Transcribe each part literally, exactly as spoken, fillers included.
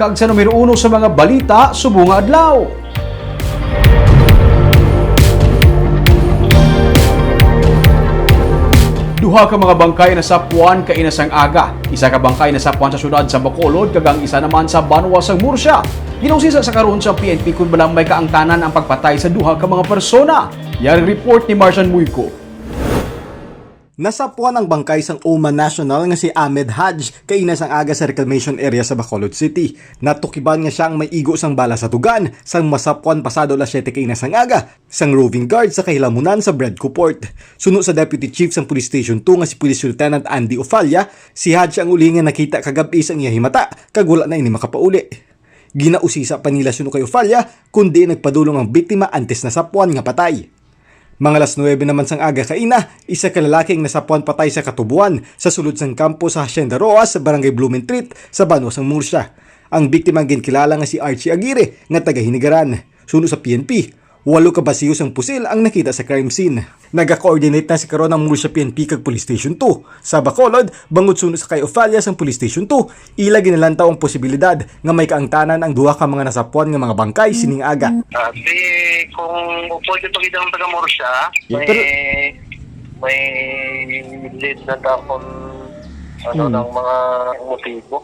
Kag sa numero uno sa mga balita subong nga adlaw. Duha ka mga bangkay nasapwan kaina sang aga. Isa ka bangkay nasapwan sa syudad sa Bacolod kag ang isa naman sa banwa sang Murcia. Ginausisa sa karon sa P N P kon bala may kaangtanan ang pagpatay sa duha ka mga persona. Yari report ni Marsan Muyko. Nasapwan ang bangkay sang Oman national nga si Ahmed Haj kaina sang aga sa reclamation area sa Bacolod City. Natukiban nga siya ang may igo sang bala sa tugan sang masapwan pasado alas siyete kaina sang aga sang roving guard sa kahilamunan sa Bredco Port. Suno sa Deputy Chief sang Police Station two nga si Police Lieutenant Andy Ofalla, si Haj ang uli nga nakita kagab-i sang iya himata kag wala na ini makapauli. Ginausisa pa nila suno kay Ofalla kundi nagpadulong ang biktima antes nasapwan nga patay. Mga alas nuwebe naman sang aga kaina, isa ka lalaki ang nasapwan patay sa katubuan sa sulod sang kampo sa Hacienda Roas, Barangay Blumentritt, sa banwa sang Murcia. Ang biktima ang ginkilala nga si Archie Aguirre nga taga Hinigaran. Suno sa P N P, walo ka basiyo sang pusil ang nakita sa crime scene. Naga-coordinate na sa karon ang Murcia P N P kag Police Station two. Sa Bacolod, bangod suno sa kay Ofalla sang Police Station two, ila ginalantaw ang posibilidad nga may kaangtanan ang duha ka mga nasapwan nga mga bangkay sining aga. Ah, di, kung pwede pakita ng taga Murcia, Yeah, may, pero may lead na ta kung ano Hmm. ng mga motibo.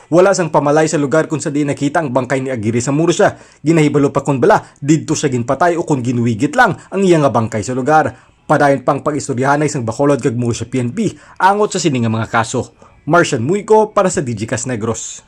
Wala sang pamalay sa lugar kung sa diin nakita ang bangkay ni Aguirre sa Murcia. Ginahibalo pa kung bala didto siya ginpatay o kung ginwigit lang ang iya nga bangkay sa lugar. Padayon pang pag-istoryahanay sang Bacolod kag Murcia P N P angot sa sini nga mga kaso. Marcian Muyco para sa Digicast Negros.